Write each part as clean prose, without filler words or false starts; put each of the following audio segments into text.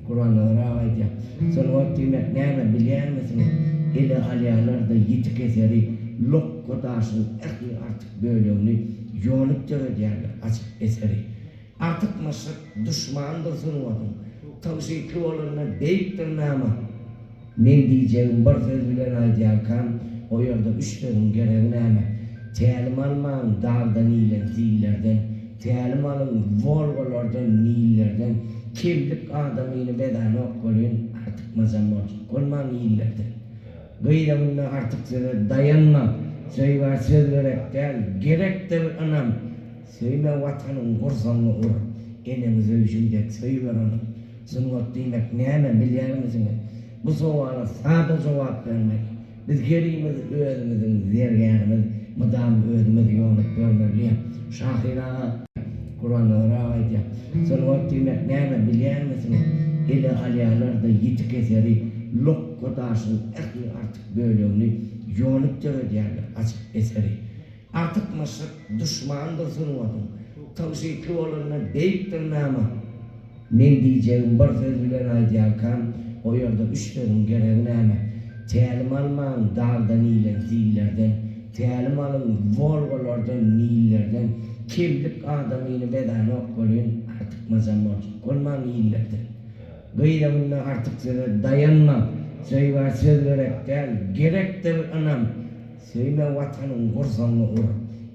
Gurbannazar aga aýdýar. Sungat diýmek näme, bilýänmisiňiz? Ele alýarlar-da ýiti keseri, lokga daşyň ähli artyk bölegini ýonup döredýärler açyk eseri. Artykmaçlyk duşmandyr sungatyň, tygşytly bolanda beýikdir nama. Meň diýjegim bir söz bilen aýdýarkam, o ýerde üç sözüň geregi näme? Tälim almaň dagdan ilen sillerden, tälim alyň Wolgalardan, Nillerden, kemlik adamyny bezänok welin, artykmajam boljak bolmaň illerden. Gyz öňünde artyk söze daýanma, söýgä söz gerek däl, gerekdir ynam. Söýme Watanyň gursagyňa ur, eneňi söýşüň dek söýüber ony. Sungat diýmek näme, bilýärmisiňiz? Bu sowala sada jogap bermeli. Biz herimiz özümiziň zergärimiz, mydam özümiz ýonup ýörmeli. Şahyr aga, Gurbannazar aga aýdýar. Sungat diýmek näme, bilýärmisiňiz? Ele alýarlar-da ýiti keseri, lokga daşyň ähli artyk bölegini ýonup döredýärler açyk eseri. Artykmaçlyk duşmandyr sungatyň. Tygşytly bolanda beýikdir nama. Meň diýjegim bir söz bilen aýdýarkam, o ýerde üç sözüň geregi näme? Tälim almaň dagdan ilen sillerden, tälim alyň Wolgalardan, Nillerden, kemlik adamyny bezänok welin, artykmajam boljak bolmaň illerden. Gyz öňünde artyk söze daýanma, söýgä söz gerek däl, gerekdir ynam. Söýme Watanyň gursagyňa ur,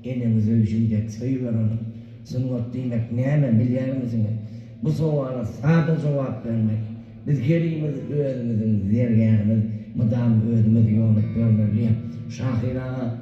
eneňi söýşüň dek söýüber ony. Sungat diýmek näme, bilýärmisiňiz? Bu sowala sada jogap bermeli. Biz herimiz özümiziň zergärimiz, mydam özümiz ýonup ýörmeli. Şahyr aga.